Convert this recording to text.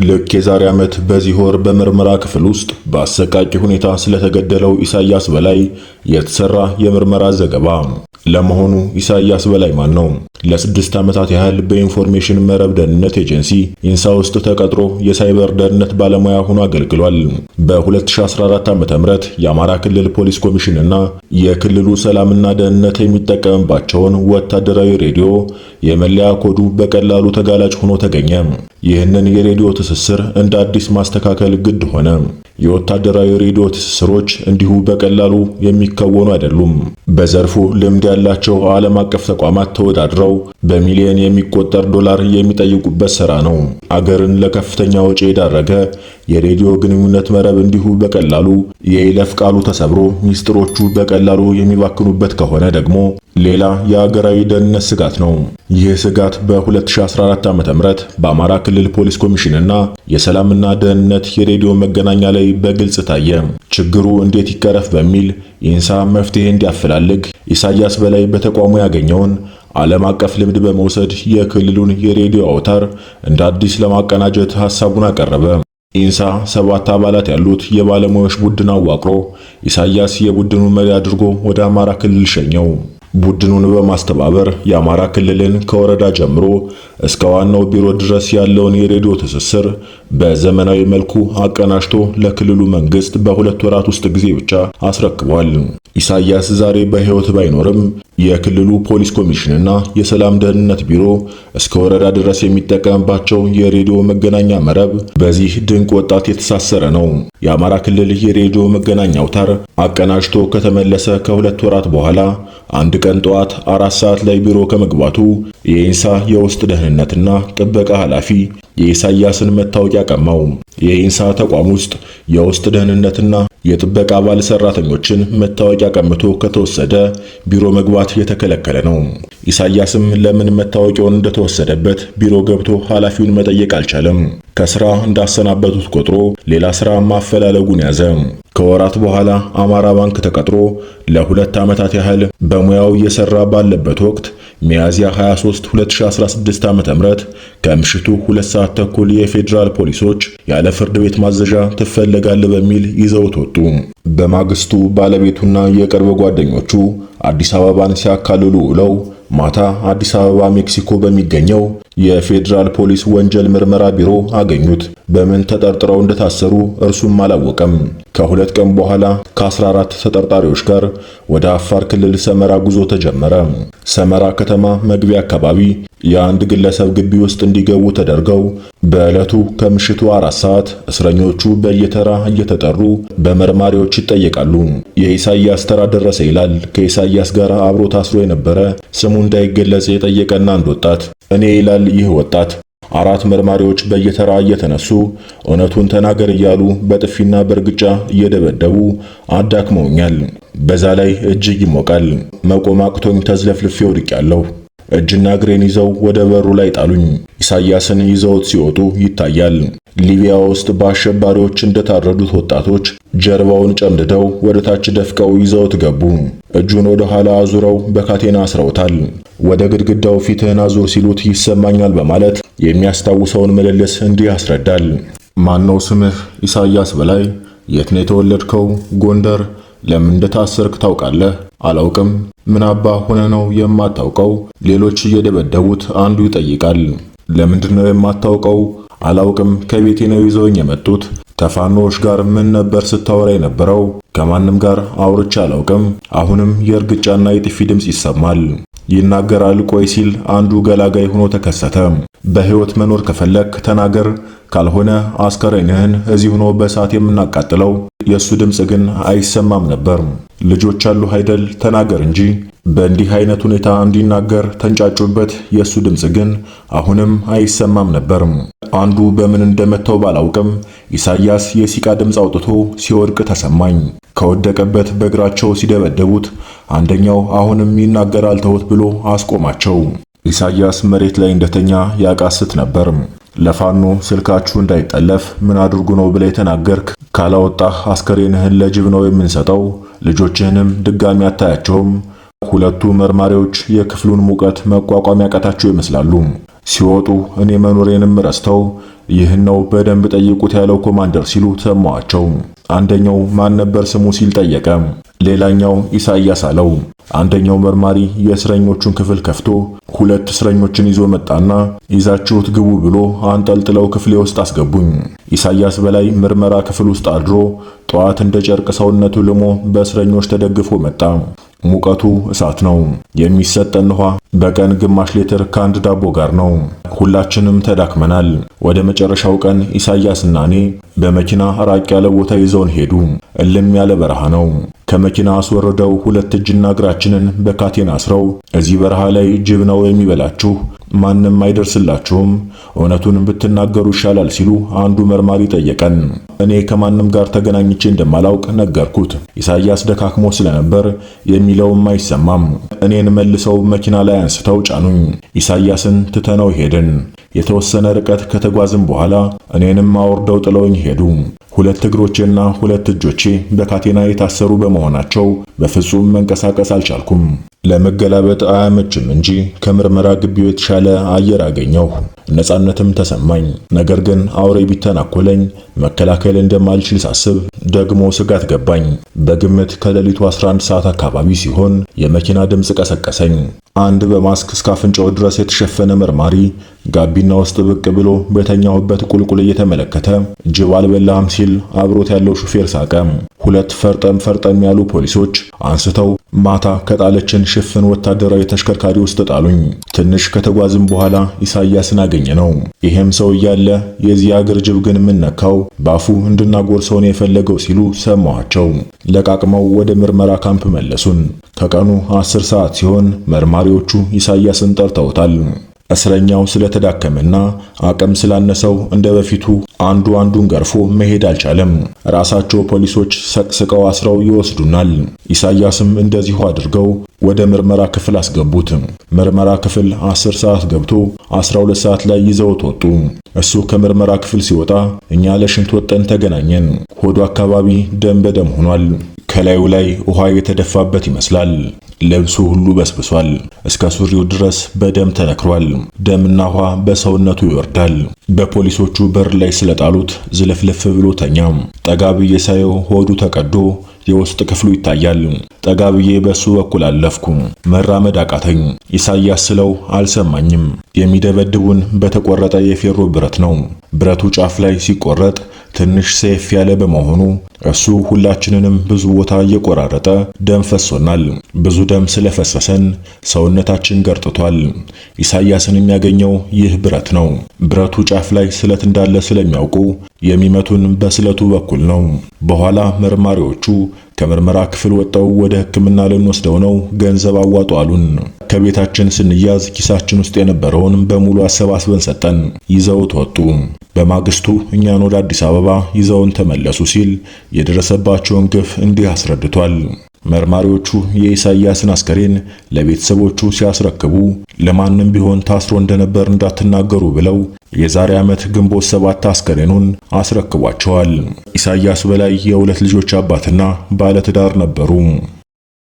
ልክ የዛሬ ዓመት በዚህ ወር በምርመራ ክፍል ውስጥ በአሰቃቂ ሁኔታ ስለተገደለው ኢሳያስ በላይ የተሰራ የምርመራ ዘገባ። ለመሆኑ ኢሳያስ በላይ ማን ነው? ለ6 ዓመታት ያህል በኢንፎርሜሽን መረብ ደህንነት ኤጀንሲ ኢንሳ ውስጥ ተቀጥሮ የሳይበር ደህንነት ባለሙያ ሆኖ አገልግሏል። በ2014 ዓ.ም የአማራ ክልል ፖሊስ ኮሚሽን እና የክልሉ ሰላምና ደህንነት የሚጠቀምባቸውን ወታደራዊ ሬዲዮ የመለያ ኮዱ በቀላሉ ተጋላጭ ሆኖ ተገኘ። ይህንን የሬዲዮ ትስስር እንደ አዲስ ማስተካከል ግድ ሆነ። የወታደራዊ ሬዲዮ ትስስሮች እንዲሁ በቀላሉ የሚከወኑ አይደሉም። በዘርፉ ልምድ ያላቸው ዓለም አቀፍ ተቋማት ተወዳድረው በሚሊዮን የሚቆጠር ዶላር የሚጠይቁበት ሥራ ነው። አገርን ለከፍተኛ ወጪ የዳረገ የሬዲዮ ግንኙነት መረብ እንዲሁ በቀላሉ የይለፍ ቃሉ ተሰብሮ ሚስጥሮቹ በቀላሉ የሚባክኑበት ከሆነ ደግሞ ሌላ የአገራዊ ደህንነት ስጋት ነው። ይህ ስጋት በ2014 ዓ.ም በአማራ ክልል ፖሊስ ኮሚሽንና የሰላምና ደህንነት የሬዲዮ መገናኛ ላይ በግልጽ ታየ። ችግሩ እንዴት ይቀረፍ በሚል ኢንሳ መፍትሄ እንዲያፈላልግ ኢሳያስ በላይ በተቋሙ ያገኘውን ዓለም አቀፍ ልምድ በመውሰድ የክልሉን የሬዲዮ አውታር እንደ አዲስ ለማቀናጀት ሐሳቡን አቀረበ። ኢንሳ 7 አባላት ያሉት የባለሙያዎች ቡድን አዋቅሮ ኢሳያስ የቡድኑ መሪ አድርጎ ወደ አማራ ክልል ሸኘው። ቡድኑን በማስተባበር የአማራ ክልልን ከወረዳ ጀምሮ እስከ ዋናው ቢሮ ድረስ ያለውን የሬዲዮ ትስስር በዘመናዊ መልኩ አቀናጅቶ ለክልሉ መንግስት በ2 ወራት ውስጥ ጊዜ ብቻ አስረክቧል። ኢሳያስ ዛሬ በሕይወት ባይኖርም የክልሉ ፖሊስ ኮሚሽንና የሰላም ደህንነት ቢሮ እስከ ወረዳ ድረስ የሚጠቀምባቸው የሬዲዮ መገናኛ መረብ በዚህ ድንቅ ወጣት የተሳሰረ ነው። የአማራ ክልል የሬዲዮ መገናኛ አውታር አቀናጅቶ ከተመለሰ ከ2 ወራት በኋላ አንድ ቀን ጠዋት 4 ሰዓት ላይ ቢሮ ከመግባቱ የኢንሳ የውስጥ ደህንነትና ጥበቃ ኃላፊ የኢሳያስን መታወቂያ ቀማው። የኢንሳ ተቋም ውስጥ የውስጥ ደህንነትና የጥበቃ አባል ሰራተኞችን መታወቂያ ቀምቶ ከተወሰደ ቢሮ መግባት የተከለከለ ነው። ኢሳያስም ለምን መታወቂያውን እንደተወሰደበት ቢሮ ገብቶ ኃላፊውን መጠየቅ አልቻለም። ከስራ እንዳሰናበቱት ቆጥሮ ሌላ ስራ ማፈላለጉን ያዘ። ከወራት በኋላ አማራ ባንክ ተቀጥሮ ለ2 ዓመታት ያህል በሙያው እየሰራ ባለበት ወቅት ሚያዝያ 23 2016 ዓ.ም ከምሽቱ 2:30 የፌዴራል ፖሊሶች ያለ ፍርድ ቤት ማዘዣ ትፈለጋለህ በሚል ይዘውት ወጡ። በማግስቱ ባለቤቱና የቅርብ ጓደኞቹ አዲስ አበባን ሲያካልሉ ውለው ማታ አዲስ አበባ ሜክሲኮ በሚገኘው የፌዴራል ፖሊስ ወንጀል ምርመራ ቢሮ አገኙት። በምን ተጠርጥረው እንደታሰሩ እርሱም አላወቀም። ከ2 ቀን በኋላ ከ14 ተጠርጣሪዎች ጋር ወደ አፋር ክልል ሰመራ ጉዞ ተጀመረ። ሰመራ ከተማ መግቢያ አካባቢ የአንድ ግለሰብ ግቢ ውስጥ እንዲገቡ ተደርገው በዕለቱ ከምሽቱ 4 ሰዓት እስረኞቹ በየተራ እየተጠሩ በመርማሪዎች ይጠየቃሉ። የኢሳያስ ተራ ደረሰ ይላል ከኢሳያስ ጋር አብሮ ታስሮ የነበረ ስሙ እንዳይገለጽ የጠየቀና አንድ ወጣት። እኔ ይላል ይህ ወጣት፣ አራት መርማሪዎች በየተራ እየተነሱ እውነቱን ተናገር እያሉ በጥፊና በእርግጫ እየደበደቡ አዳክመውኛል። በዛ ላይ እጅግ ይሞቃል። መቆም አቅቶኝ ተዝለፍልፌ ወድቄያለሁ። እጅና እግሬን ይዘው ወደ በሩ ላይ ጣሉኝ። ኢሳያስን ይዘውት ሲወጡ ይታያል። ሊቢያ ውስጥ በአሸባሪዎች እንደታረዱት ወጣቶች ጀርባውን ጨምድደው ወደ ታች ደፍቀው ይዘውት ገቡ። እጁን ወደ ኋላ አዙረው በካቴና አስረውታል። ወደ ግድግዳው ፊትህን አዙር ሲሉት ይሰማኛል በማለት የሚያስታውሰውን ምልልስ እንዲህ ያስረዳል። ማነው ስምህ? ኢሳያስ በላይ። የት ነው የተወለድከው? ጎንደር። ለምን እንደታሰርክ ታውቃለህ? አላውቅም። ምን አባ ሆነ ነው የማታውቀው? ሌሎች እየደበደቡት አንዱ ይጠይቃል። ለምንድን ነው የማታውቀው? አላውቅም። ከቤቴ ነው ይዘውኝ የመጡት። ከፋኖዎች ጋር ምን ነበር ስታወራ የነበረው? ከማንም ጋር አውርቼ አላውቅም። አሁንም የእርግጫና የጥፊ ድምጽ ይሰማል። ይናገራል። ቆይ ሲል አንዱ ገላጋይ ሆኖ ተከሰተ። በህይወት መኖር ከፈለክ ተናገር፣ ካልሆነ አስከሬንህን እዚሁ ነው በእሳት የምናቃጥለው። የእሱ ድምፅ ግን አይሰማም ነበር። ልጆች አሉ አይደል? ተናገር እንጂ። በእንዲህ አይነት ሁኔታ እንዲናገር ተንጫጩበት። የእሱ ድምፅ ግን አሁንም አይሰማም ነበር። አንዱ በምን እንደመታው ባላውቅም ኢሳያስ የሲቃ ድምፅ አውጥቶ ሲወድቅ ተሰማኝ። ከወደቀበት በእግራቸው ሲደበደቡት አንደኛው አሁንም ይናገራል ተውት ብሎ አስቆማቸው። ኢሳያስ መሬት ላይ እንደተኛ ያቃስት ነበር። ለፋኖ ስልካችሁ እንዳይጠለፍ ምን አድርጉ ነው ብለህ የተናገርክ? ካላወጣህ አስከሬንህን ለጅብ ነው የምንሰጠው፣ ልጆችህንም ድጋሚ አታያቸውም። ሁለቱ መርማሪዎች የክፍሉን ሙቀት መቋቋም ያቃታቸው ይመስላሉ። ሲወጡ እኔ መኖሬንም ረስተው ይህን ነው በደንብ ጠይቁት ያለው ኮማንደር ሲሉ ሰማዋቸው። አንደኛው ማን ነበር ስሙ ሲል ጠየቀ። ሌላኛው ኢሳያስ አለው። አንደኛው መርማሪ የእስረኞቹን ክፍል ከፍቶ ሁለት እስረኞችን ይዞ መጣና ይዛችሁት ግቡ ብሎ አንጠልጥለው ክፍሌ ውስጥ አስገቡኝ። ኢሳያስ በላይ ምርመራ ክፍል ውስጥ አድሮ ጠዋት እንደ ጨርቅ ሰውነቱ ልሞ በእስረኞች ተደግፎ መጣ። ሙቀቱ እሳት ነው። የሚሰጠን ውሃ በቀን ግማሽ ሊትር ከአንድ ዳቦ ጋር ነው። ሁላችንም ተዳክመናል። ወደ መጨረሻው ቀን ኢሳያስና እኔ በመኪና ራቅ ያለ ቦታ ይዘውን ሄዱ። እልም ያለ በረሃ ነው። ከመኪና አስወርደው ሁለት እጅና እግራችንን በካቴና አስረው እዚህ በረሃ ላይ ጅብ ነው የሚበላችሁ፣ ማንም አይደርስላችሁም፣ እውነቱን ብትናገሩ ይሻላል ሲሉ አንዱ መርማሪ ጠየቀን። እኔ ከማንም ጋር ተገናኝቼ እንደማላውቅ ነገርኩት። ኢሳያስ ደካክሞ ስለነበር የሚለውም አይሰማም። እኔን መልሰው መኪና ላይ አንስተው ጫኑኝ። ኢሳያስን ትተነው ሄድን። የተወሰነ ርቀት ከተጓዝም በኋላ እኔንም አውርደው ጥለውኝ ሄዱ። ሁለት እግሮቼና ሁለት እጆቼ በካቴና የታሰሩ በመሆናቸው በፍጹም መንቀሳቀስ አልቻልኩም። ለመገላበጥ አያመችም እንጂ ከምርመራ ግቢው የተሻለ አየር አገኘሁ፣ ነፃነትም ተሰማኝ። ነገር ግን አውሬ ቢተናኮለኝ መከላከል እንደማልችል ሳስብ ደግሞ ስጋት ገባኝ። በግምት ከሌሊቱ 11 ሰዓት አካባቢ ሲሆን የመኪና ድምፅ ቀሰቀሰኝ። አንድ በማስክ እስከ አፍንጫው ድረስ የተሸፈነ መርማሪ ጋቢና ውስጥ ብቅ ብሎ በተኛሁበት ቁልቁል እየተመለከተ ጅብ አልበላህም ሲል አብሮት ያለው ሹፌር ሳቀ። ሁለት ፈርጠም ፈርጠም ያሉ ፖሊሶች አንስተው ማታ ከጣለችን ሽፍን ወታደራዊ ተሽከርካሪ ውስጥ ጣሉኝ። ትንሽ ከተጓዝም በኋላ ኢሳያስን አገኘነው። ይሄም ሰው እያለ የዚህ አገር ጅብ ግን ምን ነካው? ባፉ እንድናጎርሰው ነው የፈለገው ሲሉ ሰማኋቸው። ለቃቅመው ወደ ምርመራ ካምፕ መለሱን። ከቀኑ 10 ሰዓት ሲሆን መርማሪዎቹ ኢሳያስን ጠርተውታል። እስረኛው ስለተዳከመና አቅም ስላነሰው እንደ በፊቱ አንዱ አንዱን ገርፎ መሄድ አልቻለም። ራሳቸው ፖሊሶች ሰቅስቀው አስረው ይወስዱናል። ኢሳያስም እንደዚሁ አድርገው ወደ ምርመራ ክፍል አስገቡት። ምርመራ ክፍል 10 ሰዓት ገብቶ 12 ሰዓት ላይ ይዘውት ወጡ። እሱ ከምርመራ ክፍል ሲወጣ እኛ ለሽንት ወጠን ተገናኘን። ሆዱ አካባቢ ደም በደም ሆኗል። ከላዩ ላይ ውሃ የተደፋበት ይመስላል። ልብሱ ሁሉ በስብሷል። እስከ ሱሪው ድረስ በደም ተነክሯል። ደምና ውሃ በሰውነቱ ይወርዳል። በፖሊሶቹ በር ላይ ስለጣሉት ዝልፍልፍ ብሎ ተኛ። ጠጋ ብዬ ሳየው ሆዱ ተቀዶ የውስጥ ክፍሉ ይታያል። ጠጋ ብዬ በሱ በኩል አለፍኩ። መራመድ አቃተኝ። ኢሳያስ ስለው አልሰማኝም። የሚደበድቡን በተቆረጠ የፌሮ ብረት ነው። ብረቱ ጫፍ ላይ ሲቆረጥ ትንሽ ሰይፍ ያለ በመሆኑ እሱ ሁላችንንም ብዙ ቦታ እየቆራረጠ ደም ፈሶናል። ብዙ ደም ስለፈሰሰን ሰውነታችን ገርጥቷል። ኢሳያስን የሚያገኘው ይህ ብረት ነው። ብረቱ ጫፍ ላይ ስለት እንዳለ ስለሚያውቁ የሚመቱን በስለቱ በኩል ነው። በኋላ መርማሪዎቹ ከምርመራ ክፍል ወጥተው ወደ ሕክምና ልንወስደው ነው፣ ገንዘብ አዋጡ አሉን። ከቤታችን ስንያዝ ኪሳችን ውስጥ የነበረውን በሙሉ አሰባስበን ሰጠን። ይዘውት ወጡ። በማግስቱ እኛን ወደ አዲስ አበባ ይዘውን ተመለሱ ሲል የደረሰባቸውን ግፍ እንዲህ አስረድቷል። መርማሪዎቹ የኢሳያስን አስከሬን ለቤተሰቦቹ ሲያስረክቡ ለማንም ቢሆን ታስሮ እንደነበር እንዳትናገሩ ብለው የዛሬ ዓመት ግንቦት 7 አስከሬኑን አስረክቧቸዋል። ኢሳያስ በላይ የሁለት ልጆች አባትና ባለትዳር ነበሩ።